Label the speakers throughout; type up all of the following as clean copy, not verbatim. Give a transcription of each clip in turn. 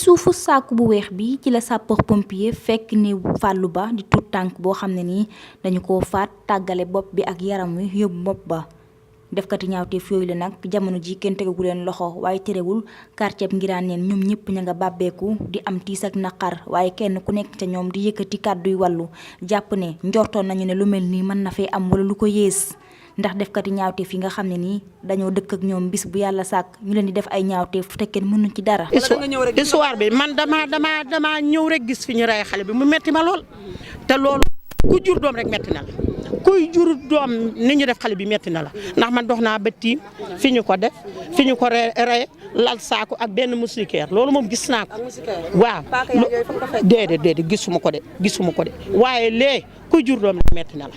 Speaker 1: suufu saaku bu weex bi ci la sapeur pompier fekk ne Fallou Ba di tout tànk boo xam ne nii dañu ko faat tàggale bopp bi ak yaram wi yóbbu bopp ba defkati ñaawteef yooyu la nag jamono ji kenn tegagu leen loxo waaye terewul quartier Gnuraaneen ñoom ñëpp ña nga bàbbeeku di am tiis ak naqar waaye kenn ku nekk ca ñoom di yëkkati kàdduy wàllu jàpp ne njortoon nañu ne lu mel nii mën na fee am wala lu ko yées ndax defkati ñaawteef yi nga xam ne nii dañoo dëkk ak ñoom bis bu yàlla sàkk ñu leen di def ay ñaawteef te kenn mënuñ ci dara.
Speaker 2: histoire bi man dama ñëw rek gis fi ñu rey xale bi mu metti ma lool te loolu ku jur doom rek metti na la kuy jur doom ni ñu def xale bi metti na la ndax man dox naa ba tiim fi ñu ko def fi ñu ko rey lal saako ak benn moustiquaire loolu moom gis naa ko waaw déedéet gisuma ko de waaye lee kuy jur doom rek metti na la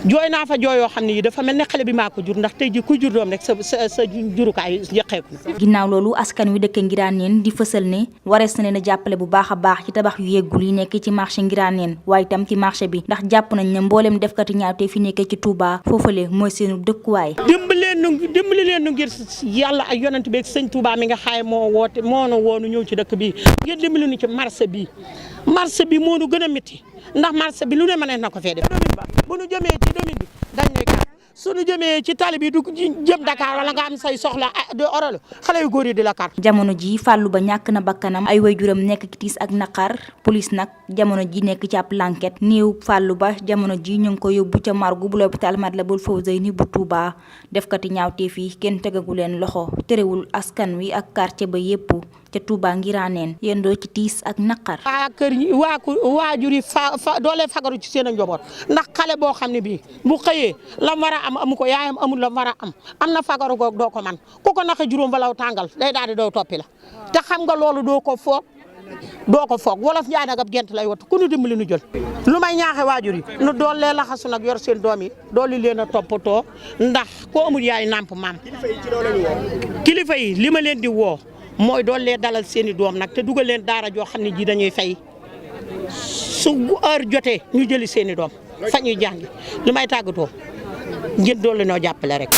Speaker 2: jooy naa fa jooy yoo xam ne yi dafa mel ne xale bi maa ko jur ndax tey ji kuy jur doom rek sa jurukaay yëqeeku na.
Speaker 1: ginnaaw loolu askan wi dëkk Gnuraaneen di fësal ne warees na leen a jàppale bu baax a baax ci tabax yu yeggul yi nekk ci marché Gnuraaneen waaye itam ci marché bi ndax jàpp nañ ne mboolem defkati ñaawte fi nekkee ci Touba foofale mooy seenu dëkkuwaay.
Speaker 2: dimbali leen nu ngir yàlla ak yonent bi ak sëñ Touba mi nga xaay moo nu woonu ñëw ci dëkk bi ngeen dimbali nu ci marché bi moo nu gën a métti ndax marché bi lu ne mën na ko fee def. bu nu jëmee ci domaine bi dañ ne kat suñu jëmee ci tali bi du jëm Dakar wala nga am say soxla de orolo xale yu góor yi di la kar.
Speaker 1: jamono ji Fallou Ba ñàkk na bakkanam ay waajuram nekk ci tiis ak naqar police nag jamono ji nekk ci ab l'enquête néew Fallou Ba jamono ji ñu ngi ko yóbbu ca morgue bu l'hôpital Matlaboul Fawzeyni bu Touba defkati ñaawteef yi kenn tegagu leen loxo terewul askan wi ak quartier ba yépp ca Touba Gnuraaneen yendoo ci tiis ak naqar.
Speaker 2: waa kër yi waajur yi doolee fagaru ci seen njaboot ndax xale boo xam ne bii bu xëyee la war a am amu ko yaayam amul la war a am na fagaru goog doo ko man ku ko naxa juróom balaw tàngal day daal di doo toppi la te xam nga loolu doo ko foog wolof njaay nag ab gent lay wat ku nu dimbali nu jël. lu may ñaaxe waajur yi nu dool lee laxasu nag yor seen doom yi dooli leen a toppatoo ndax ko amul yaay nàmp maam kilifa yi li ma leen di woo mooy dool lee dalal seeni doom nag te dugal leen daara joo xam ne ji dañuy fay su heure jotee ñu jëli seeni doom fa ñuy jàngi li may tàggatoo ngeen doole noo jàppale rek.